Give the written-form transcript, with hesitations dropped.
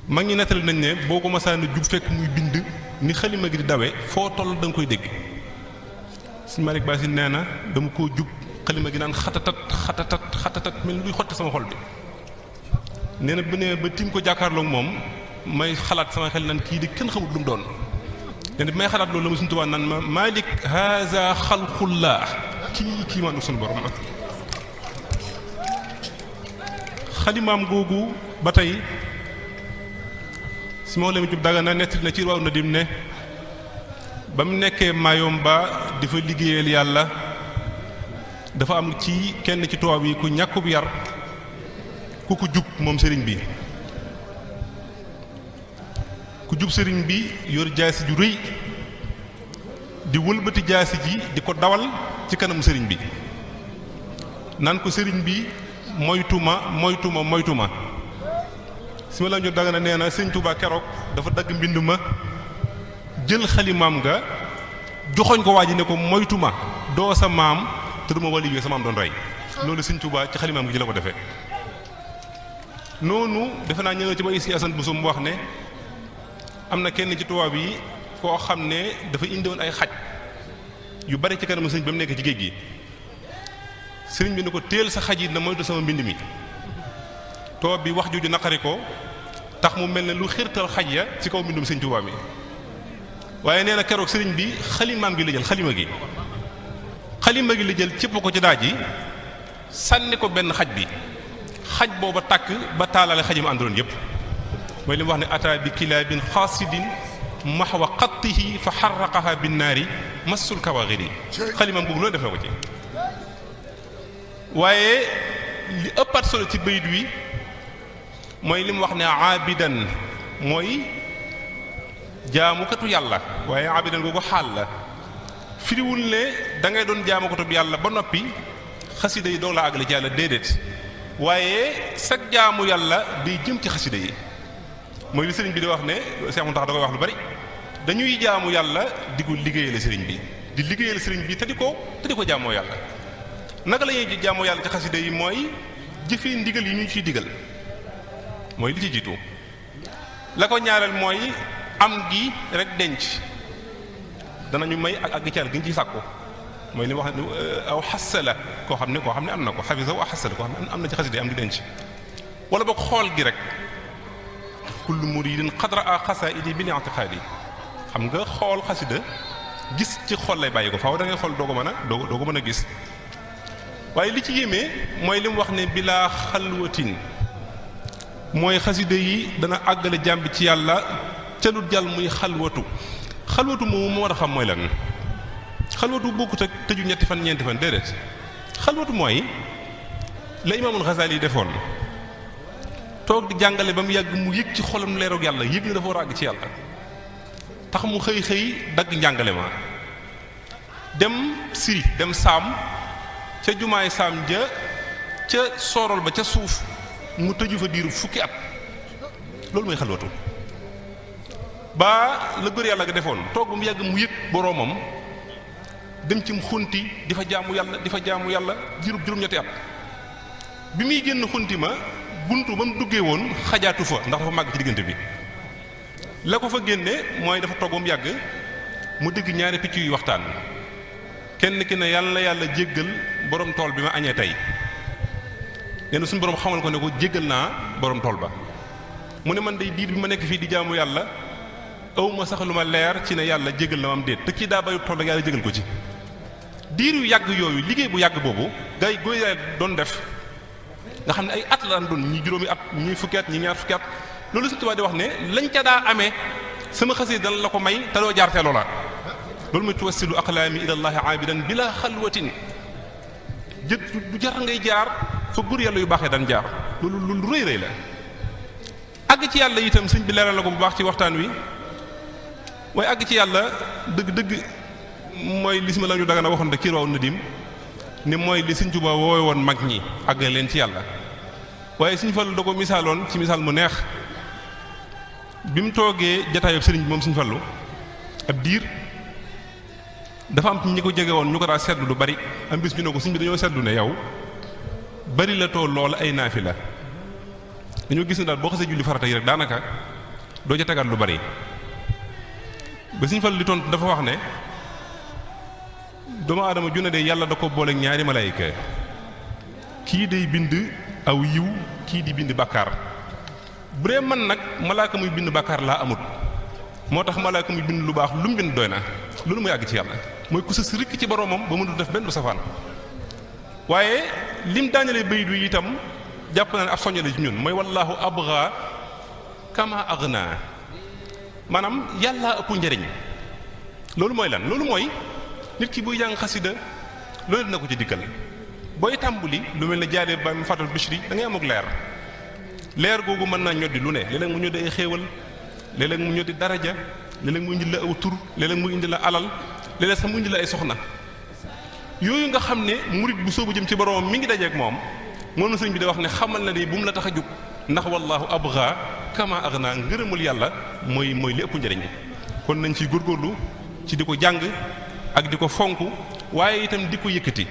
mag ñi nettali nañ ne boo ko masaana jub fekk muy bind ni xalima gi di dawe foo toll da nga koy dégg. Sëñ Malick Bassine nee na dama koo jub xalima gi naan xatatat mel ni luy xotti sama xol bi. nee na bu ne ba tiim ko jàkkaarloog moom may xalaat sama xel naan kii di kenn xamut lu mu doon. nee na bi may xalaat loolu la ma suñu Tuubaa naan ma Malick haza xalqullah kii maanaam suñu borom la. xalimaam googu ba tey si moo leen jub Dagana nettali na ci waaw na dim ne ba mu nekkee Mayomba di fa liggéeyal yàlla dafa am ci kenn ci tubaab yi ku ñàkkub yar ku ko jub moom sëriñ bi ku jub sëriñ bi yor jaasi ju rëy di wëlbati jaasi ji di ko dawal ci kanamu sëriñ bi naan ko sëriñ bi moytuma si ma la ñu Dagana nee na sëñ Touba keroog dafa dagg mbind ma jël xalimaam nga joxoñ ko waa ji ne ko moytuma doo sa maam te duma wali yu sa maam doon rey loolu sëñ Touba ci xalimaam gi ci la ko defee. noonu defe naa ñëw ci ba si Assane Bousso mu wax ne am na kenn ci tubaab yi koo xam ne dafa indiwoon ay xaj yu bari ci kanamu sëñ ba mu nekk ci géej gi sëriñ bi ne ko teel sa xaj yi na moytu sama mbind mi. tubaab bi wax jooju naqari ko tax mu mel ne lu xirtal xaj ya ci kaw mbindum sëñ Tuubaa mi waaye nee na keroog sëriñ bi xalimaam gi la jël xalima gi la jël cëpp ko ci daaj yi sànni ko benn xaj bi xaj booba tàkk ba taalale xaj yi mu àndoon yépp mooy li mu wax ne ata bi kilaabin xaasidin maxwa xattihi fa xarraqaha binnaari massul kawaxiri xalimaam googu loolu def na ko ci waaye li ëppaat solo ci bayit wi mooy li mu wax ne aabidan mooy jaamukatu yàlla waaye aabidan googu xaal la firiwul ne da ngay doon jaamukatu yàlla ba noppi xasida yi doog la àggale ci yàlla déedéet waaye sag jaamu yàlla day jëm ci xasida yi mooy li sëriñ bi di wax ne Seex Muntaxa da koy wax lu bari dañuy jaamu yàlla di ko liggéeyale sëriñ bi di liggéeyal sëriñ bi te di ko jaamoo yàlla naka la ñuy jaamoo yàlla ci xasida yi mooy jëfee ndigal yi ñu ciy digal mooy li ci jiitu la ko ñaareel mooy am gi rek denc danañu may ak àgg ci yàlla gi ñu ciy sàkku mooy li wax ne aw xasala koo xam ne am na ko xafisa aw xasala koo xam ne am na ci xasida yi am gi denc wala boog xool gi rek kullu muridin qadra a xasaidi bil i'tiqaadi xam nga xool xasida gis ci xool lay bàyyi ko faaw da ngay xool doo ko mën a gis waaye li ci yéemee mooy li mu wax ne bilaa xalwatin mooy xasida yi dana àggale jàmbi ci yàlla ca lu jàll muy xalwatu moomu moo war a xam mooy lan xalwatu bokkut ak tëju ñetti fan ñeenti fan déedéet xalwatu mooy la imaamul Xasaali yi defoon toog di jàngale ba mu yàgg mu yëg ci xolam leeroog yàlla yëg ne dafa war a àgg ci yàlla tax mu xëy dagg njàngale ma dem siri dem saam ca jumaay saam ja ca soorol ba ca suuf mu tëju fa diiru fukki at loolu mooy xalwatu ba la góor yàlla ga defoon toog ba mu yàgg mu yëg boroomam dem ci xunti di fa jaamu yàlla juróom-ñetti at bi muy génn xunti ma buntu ba mu duggee woon xajaatu fa ndax dafa màgg ci diggante bi la ko fa génne mooy dafa toog ba mu yàgg mu dégg ñaari picc yu waxtaan kenn ki ne yàlla jéggal borom tool bi ma añee tey nee na suñu borom xamal ko ne ko jéggal naa borom tool ba mu ne man day diir bi ma nekk fii di jaamu yàlla aw ma sax lu ma leer ci ne yàlla jéggal na ma am déet te kii daa bayu tool ak yàlla jéggal ko ci diir yu yàgg yooyu liggéey bu yàgg boobu gay góor yaay doon def nga xam ne ay at la daan doon ñi juróomi at ñi fukki at ñi ñaar fukki at loolu Sëriñ Tuubaa di wax ne lañ ca daa amee sama xasee dal la ko may te doo jaar teeloo la loolu mooy tuwassilu aqlaami ilallahi aabidan bila xalwatin jët du jar ngay jaar fa góor yàlla yu baaxee daan jaar loolu lu rëy la àgg ci yàlla itam sëñ bi leeral la ko bu baax ci waxtaan wi waaye àgg ci yàlla dëgg mooy li si ma la ñu Dagana waxoon rek kii raw na dim ni mooy li Sëriñ Tuubaa woowe woon mag ñi àgg leen ci yàlla waaye Sëriñ Fallu da ko misaaloon ci misaal mu neex bi mu toogee jataayub sëriñ bi moom Sëriñ Fallu ab diir dafa am ñi ko jege woon ñu ko daa seetlu lu bari am bis ñu ne ko sëriñ bi dañoo seetlu ne yow bari la tool lool ay naafi la dañoo gis ne daal boo xasee julli farata yi rek daanaka doo ca tegaat lu bari ba Sëriñ Fallu li tontu dafa wax ne doomu aadama junne de yàlla da ko boole ñaari malayka kii day bind aw yiw kii di bind bàkkaar bu dee man nag malaaka muy bind bàkkaar laa amut moo tax malaaka muy bind lu baax lu mu bind doy na loolu mooy àgg ci yàlla mooy ku sës rikk ci boroomam ba mënul def benn bu safaan waaye lim daañalee bayit wi itam jàpp naa ne ab soññale ci ñun mooy wallaahu abgha kama aghna maanaam yàllaa ëpp njariñ loolu mooy lan loolu mooy nit ki buy jàng xasida loolu dina ko ci dikkal booy tàmbuli lu mel ne jaaree ba mu fatal bishri da ngay am ak leer googu mën naa ñoddi lu ne léeg-léeg mu ñoddi ay xéewal léeg-léeg mu ñoddi daraja léeg-léeg mu indi la aw tur léeg-léeg mu indi la alal léeg-léeg sax mu indi la ay soxna yooyu nga xam ne murit bu soobu jëm ci boromam mi ngi dajeek moom na sëñ bi da wax ne xamal na de bu mu la tax a jóg ndax wallaahu abgha kama aghna ngërëmul yàlla mooy li ëpp njëriñ kon nañ ciy góorgóorlu ci di ko jàng ak di ko fonk waaye itam di ko yëkkati